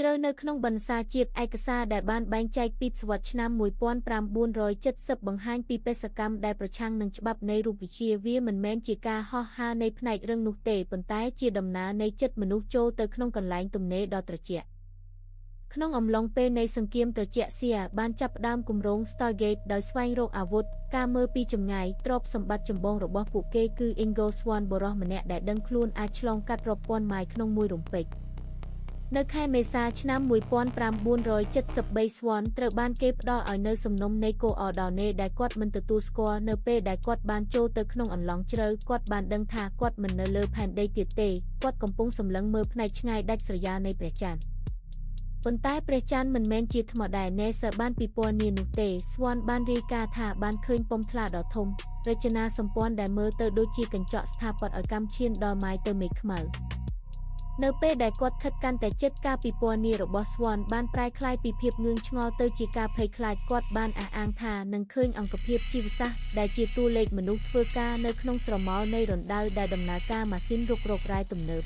ជ្រៅនៅក្នុងបណ្សាជាតិឯកសារដែលបានបែងចែកពីទសវត្សរ៍ឆ្នាំ1970បង្ហាញពីបេសកកម្មដែលប្រឆាំងនឹងច្បាប់នៃរូបវិទ្យាវាមិនមែនជាការហោះហើរនៃផ្នែករឹងនោះទេប៉ុន្តែជាដំណើរនៃចិត្តមនុស្សចូលទៅក្នុងកន្លែងទំនេរដ៏ត្រជាក់ក្នុងអំឡុងពេលនៃសង្គ្រាមត្រជាក់ CIA បានចាប់ផ្ដើមគម្រោង Stargate ដោយស្វែងរកអាវុធការមើលពីចម្ងាយទ្រព្យសម្បត្តិចម្បងរបស់ពួកគេគឺ Ingo Swann បុរសម្នាក់ដែលដឹងខ្លួនអាចឆ្លងកាត់រាប់ពាន់ម៉ាយក្នុងមួយរំពេចនៅខែមេសាឆ្នាំ1973 Swann ត្រូវបានគេផ្ដល់ឲ្យនៅសំណុំនៃកូអដោនេដែលគាត់មិនទទួលស្គាល់នៅពេលដែលគាត់បានចូលទៅក្នុងអន្លង់ជ្រៅគាត់បានដឹងថាគាត់មិននៅលើផែនដីទៀតទេគាត់កំពុងសម្លឹងមើលផ្នែកឆ្ងាយដាច់ស្រយាលនៃព្រះច័ន្ទប៉ុន្តែព្រះច័ន្ទមិនមែនជាថ្មដែល NASA បានពិពណ៌នានោះទេ Swann បានរាយការណ៍ថាបានឃើញពុម្ពថ្លាដ៏ធំរចនាសម្ព័ន្ធដែលមើលទៅដូចជាកញ្ចក់ស្ថាបត្យកម្មឈានដល់ម៉ាយទៅមេឃខ្មៅនៅពេលដែលគាត់ខិតកាន់តែជិតការពិពណ៌នារបស់ Swann បានប្រែក្លាយពីភាពងឿងឆ្ងល់ទៅជាការភ័យខ្លាចគាត់បានអះអាងថានឹងឃើញអង្គភាពជីវសាស្ត្រដែលជាតួលេខមនុស្សធ្វើការនៅក្នុងស្រមោលនៃរណ្ដៅដែលដំណើរការម៉ាស៊ីនរុករករ៉ែទំនើប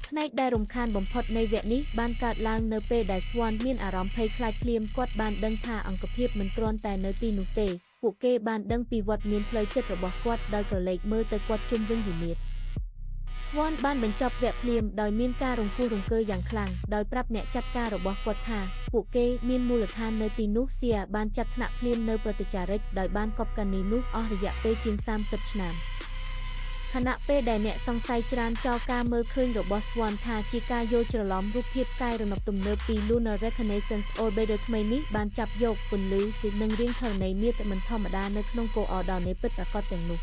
ផ្នែកដែលរំខានបំផុតនៃវគ្គនេះបានកើតឡើងនៅពេលដែល Swann មានអារម្មណ៍ភ័យខ្លាចភ្លាមគាត់បានដឹងថាអង្គភាពមិនគ្រាន់តែនៅទីនោះទេពួកគេបានដឹងពីវត្តមានផ្លូវចិត្តរបស់គាត់ដោយក្រឡេកមើលទៅគាត់ជុំវិញវិមាត្រ Swann បានបញ្ចប់វគ្គភ្លាមដោយមានការរង្គោះរង្គើយ៉ាងខ្លាំងដោយប្រាប់អ្នកចាត់ការរបស់គាត់ថាពួកគេមានមូលដ្ឋាននៅទីនោះ CIA បានចាត់ថ្នាក់ភ្លាមនៅប្រតិចារិកដោយបានកប់កានីនោះអស់រយៈពេលជាង30ឆ្នាំខណៈពេលដែលអ្នកសង្ស័យច្រានចោលការមើលឃើញរបស់ Swann ថាជាការយល់ច្រឡំរូបភាពផ្កាយរណបទំនើបពី Lunar Reconnaissance Orbiter ថ្មីនេះបានចាប់យកពន្លឺនិងរាងធរណីមាត្រមិនធម្មតានៅក្នុងកូអដោនេពិតប្រាកដទាំងនោះ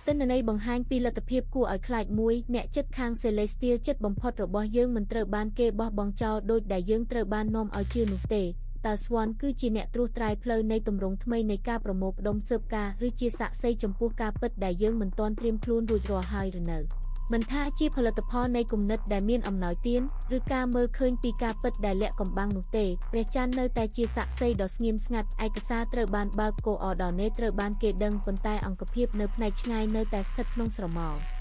ទិន្នន័យបង្ហាញពីលទ្ធភាពគួរឲ្យខ្លាចមួយអ្នកចិត្តខាង Celestial ចិត្តបំផុតរបស់យើងមិនត្រូវបានគេបោះបង់ចោលដោយដែលយើងត្រូវបាននាំឲ្យជឿនោះទេតើ Swann គឺជាអ្នកត្រួសត្រាយផ្លូវនៃទម្រង់ថ្មីនៃការប្រមូលផ្ដុំស៊ើបការឬជាសាក្សីចំពោះការពិតដែលយើងមិនទាន់ត្រៀមខ្លួនរួចរាល់ហើយឬនៅមិនថាជាផលិតផលនៃគំនិតដែលមានអំណោយទានឬការមើលឃើញពីការពិតដែលលាក់កំបាំងនោះទេព្រះច័ន្ទនៅតែជាសាក្សីដ៏ស្ងៀមស្ងាត់ឯកសារត្រូវបានបើកកូអដោនេត្រូវបានគេដឹងប៉ុន្តែអង្គភាពនៅផ្នែកឆ្ងាយនៅតែស្ថិតក្នុងស្រមោល។